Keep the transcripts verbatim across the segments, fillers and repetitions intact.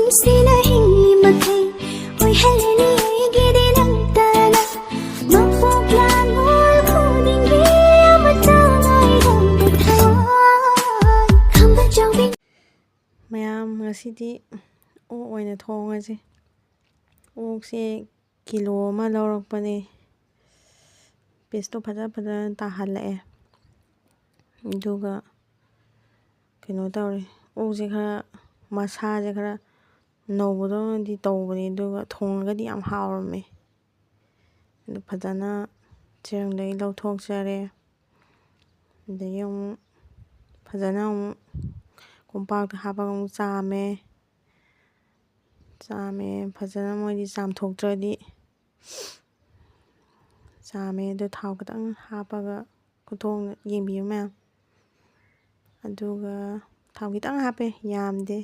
ꯅꯨꯡꯁꯤꯅ ꯍꯤꯡꯂꯤ ꯃꯈꯩ ꯑꯣꯏꯍꯜꯂꯅꯤ ꯑꯩꯒꯤꯗꯤ ꯅꯪꯇꯅ꯫ ꯃꯄꯣꯛ ꯂꯥꯡꯉꯣꯜ ꯈꯨꯗꯤꯡꯒꯤ ꯑꯃꯠꯇ ꯉꯥꯏꯔꯝꯕ ꯊꯋꯥꯏ꯫ ꯈꯝꯕ ꯆꯥꯎꯕꯤ꯫ ꯃꯌꯥꯝ, ꯉꯁꯤꯗꯤ ꯑꯣꯛ ꯑꯣꯏꯅ ꯊꯣꯡꯉꯁꯦ꯫ ꯑꯣꯛꯁꯦ ꯀꯤꯂꯣ ꯑꯃ ꯂꯧꯔꯛꯄꯅꯦ꯫ ꯄꯤꯁꯇꯣ ꯐꯖ ꯐꯖꯅ ꯇꯥꯍꯜꯂꯛꯑꯦ꯫ ꯑꯗꯨꯒ ꯀꯩꯅꯣ ꯇꯧꯔꯦ, ꯑꯣꯛꯁꯦ ꯈꯔ, ꯃꯁꯥꯁꯦ ꯈꯔ ꯅꯧꯕꯗꯧꯅꯗꯤ ꯇꯧꯕꯅꯦ, ꯑꯗꯨꯒ ꯊꯣꯡꯉꯒꯗꯤ ꯌꯥꯝ ꯍꯥꯎꯔꯝꯃꯦ꯫ ꯑꯗꯨ ꯐꯖꯅ ꯆꯦꯔꯪꯗꯒꯤ ꯂꯧꯊꯣꯛꯆꯔꯦ꯫ ꯑꯗꯒꯤ ꯑꯃꯨꯛ ꯐꯖꯅ ꯑꯃꯨꯛ ꯀꯣꯝꯄꯥꯛꯇ ꯍꯥꯞꯄꯒ ꯑꯃꯨꯛ ꯆꯥꯝꯃꯦ꯫ ꯆꯥꯝꯃꯦ ꯐꯖꯅ, ꯃꯣꯏꯗꯤ ꯆꯥꯝꯊꯣꯛꯇ꯭ꯔꯗꯤ꯫ ꯆꯥꯝꯃꯦ ꯑꯗꯨ ꯊꯥꯎ ꯈꯤꯇꯪ ꯍꯥꯞꯄꯒ, ꯈꯨꯊꯣꯡ ꯌꯦꯡꯕꯤꯌꯨ ꯃꯌꯥꯝ꯫ ꯑꯗꯨꯒ ꯊꯥꯎ ꯈꯤꯇꯪ ꯍꯥꯞꯄꯦ, ꯌꯥꯝꯗꯦ꯫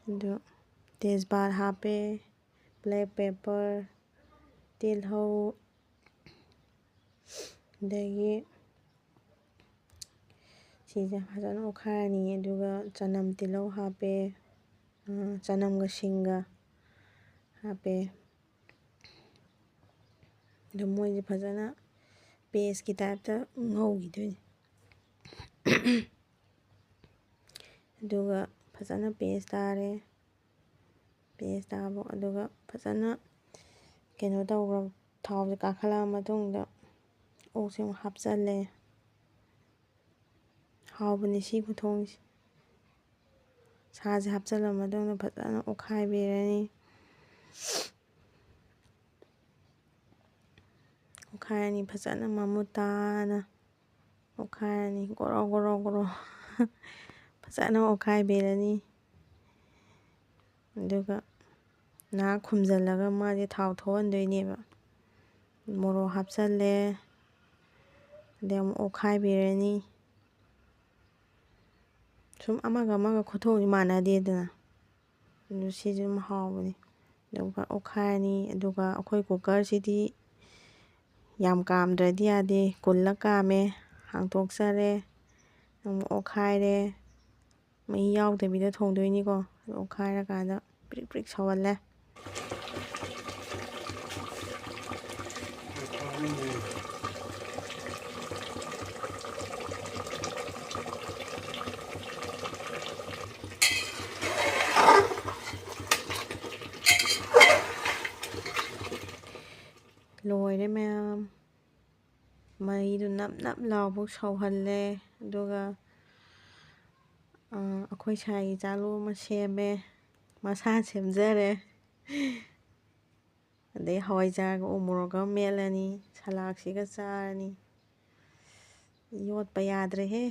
ꯑꯗꯨ ꯇꯦꯖꯄꯥꯠ ꯍꯥꯞꯄꯦ, ꯕ꯭ꯂꯦꯛ ꯄꯦꯄꯔ, ꯇꯤꯜꯍꯧ, ꯑꯗꯒꯤ ꯁꯤꯁꯦ ꯐꯖꯅ ꯑꯣꯠꯈꯥꯏꯔꯅꯤ꯫ ꯑꯗꯨꯒ ꯆꯅꯝ, ꯇꯤꯜꯍꯧ ꯍꯥꯞꯄꯦ, ꯑ, ꯆꯅꯝꯒ ꯁꯤꯡꯒ ꯍꯥꯞꯄꯦ꯫ ꯑꯗꯨ ꯃꯣꯏꯁꯦ ꯐꯖꯅ ꯄꯦꯁꯀꯤ ꯇꯥꯏꯞꯇ ꯉꯧꯈꯤꯗꯣꯏꯅꯤ꯫ ꯑꯗꯨꯒ ꯐꯖꯅ ꯄꯦꯁ ꯇꯥꯔꯦ꯫ ꯄꯦꯁ ꯇꯥꯕ, ꯑꯗꯨꯒ ꯐꯖꯅ ꯀꯩꯅꯣ ꯇꯧꯈ꯭ꯔ, ꯊꯥꯎꯁꯦ ꯀꯥꯈꯠꯂꯛꯑ ꯃꯇꯨꯡꯗ ꯑꯣꯛꯁꯦ ꯑꯃꯨꯛ ꯍꯥꯞꯆꯜꯂꯦ꯫ ꯍꯥꯎꯕꯅꯤ ꯁꯤ ꯈꯨꯊꯣꯡꯁꯦ꯫ ꯁꯥꯁꯦ ꯍꯥꯞꯆꯜꯂ ꯃꯇꯨꯡꯗ ꯐꯖꯅ ꯑꯣꯠꯈꯥꯏꯕꯤꯔꯅꯤ꯫ ꯑꯣꯠꯈꯥꯏꯔꯅꯤ ꯐꯖꯅ ꯃꯃꯨꯠ ꯇꯥꯅ ꯑꯣꯠꯈꯥꯏꯔꯅꯤ꯫ ꯒꯣꯔꯣ ꯒꯣꯔꯣ ꯒꯣꯔꯣ ꯐꯖꯅ ꯑꯣꯠꯈꯥꯏꯕꯤꯔꯅꯤ꯫ ꯑꯗꯨꯒ ꯉꯥꯏꯍꯥꯛ ꯈꯨꯝꯖꯤꯜꯂꯒ ꯃꯥꯁꯦ ꯊꯥꯎ ꯊꯣꯛꯍꯟꯗꯣꯏꯅꯦꯕ꯫ ꯃꯣꯔꯣꯛ ꯍꯥꯞꯆꯜꯂꯦ꯫ ꯑꯗꯩ ꯑꯃꯨꯛ ꯑꯣꯠꯈꯥꯏꯕꯤꯔꯅꯤ꯫ ꯁꯨꯝ ꯑꯃꯒ ꯑꯃꯒ ꯈꯨꯊꯣꯡꯁꯦ ꯃꯥꯟꯅꯗꯦꯗꯅ꯫ ꯑꯗꯨ ꯁꯤꯁꯨ ꯑꯗꯨꯝ ꯍꯥꯎꯕꯅꯤ꯫ ꯑꯗꯨꯒ ꯑꯣꯠꯈꯥꯏꯔꯅꯤ꯫ ꯑꯗꯨꯒ ꯑꯩꯈꯣꯏ ꯀꯨꯀꯔꯁꯤꯗꯤ ꯌꯥꯝ ꯀꯥꯝꯗ꯭ꯔꯗꯤ ꯌꯥꯗꯦ꯫ ꯀꯨꯜꯂ ꯀꯥꯝꯃꯦ, ꯍꯥꯡꯇꯣꯛꯆꯔꯦ꯫ ꯑꯃꯨꯛ ꯑꯣꯠꯈꯥꯏꯔꯦ꯫ ꯃꯍꯤ ꯌꯥꯎꯗꯕꯤꯗ ꯊꯣꯡꯗꯣꯏꯅꯤꯀꯣ꯫ ꯑꯗꯨ ꯑꯣꯠꯈꯥꯏꯔꯀꯥꯟꯗ ꯄ꯭ꯔꯤꯛ ꯄ꯭ꯔꯤꯛ ꯁꯧꯍꯜꯂꯦ꯫ ꯂꯣꯏꯔꯦ ꯃꯌꯥꯝ꯫ ꯃꯩꯗꯨ ꯅꯞ ꯅꯞ ꯂꯥꯎꯕ ꯁꯧꯍꯜꯂꯦ꯫ ꯑꯗꯨꯒ, ꯑ, ꯑꯩꯈꯣꯏ ꯁꯥꯏꯒꯤ ꯆꯥꯂꯨ ꯑꯃ ꯁꯦꯝꯃꯦ꯫ ꯃꯁꯥꯅ ꯁꯦꯝꯖꯔꯦ꯫ ꯑꯗꯩ ꯍꯋꯥꯏꯖꯥꯔꯒ ꯎ ꯃꯣꯔꯣꯛꯀ ꯑꯃ ꯃꯦꯠꯂꯅꯤ꯫ ꯁꯂꯥꯗꯁꯤꯒ ꯆꯥꯔꯅꯤ꯫ ꯌꯣꯠꯄ ꯌꯥꯗ꯭ꯔꯦꯍꯦ꯫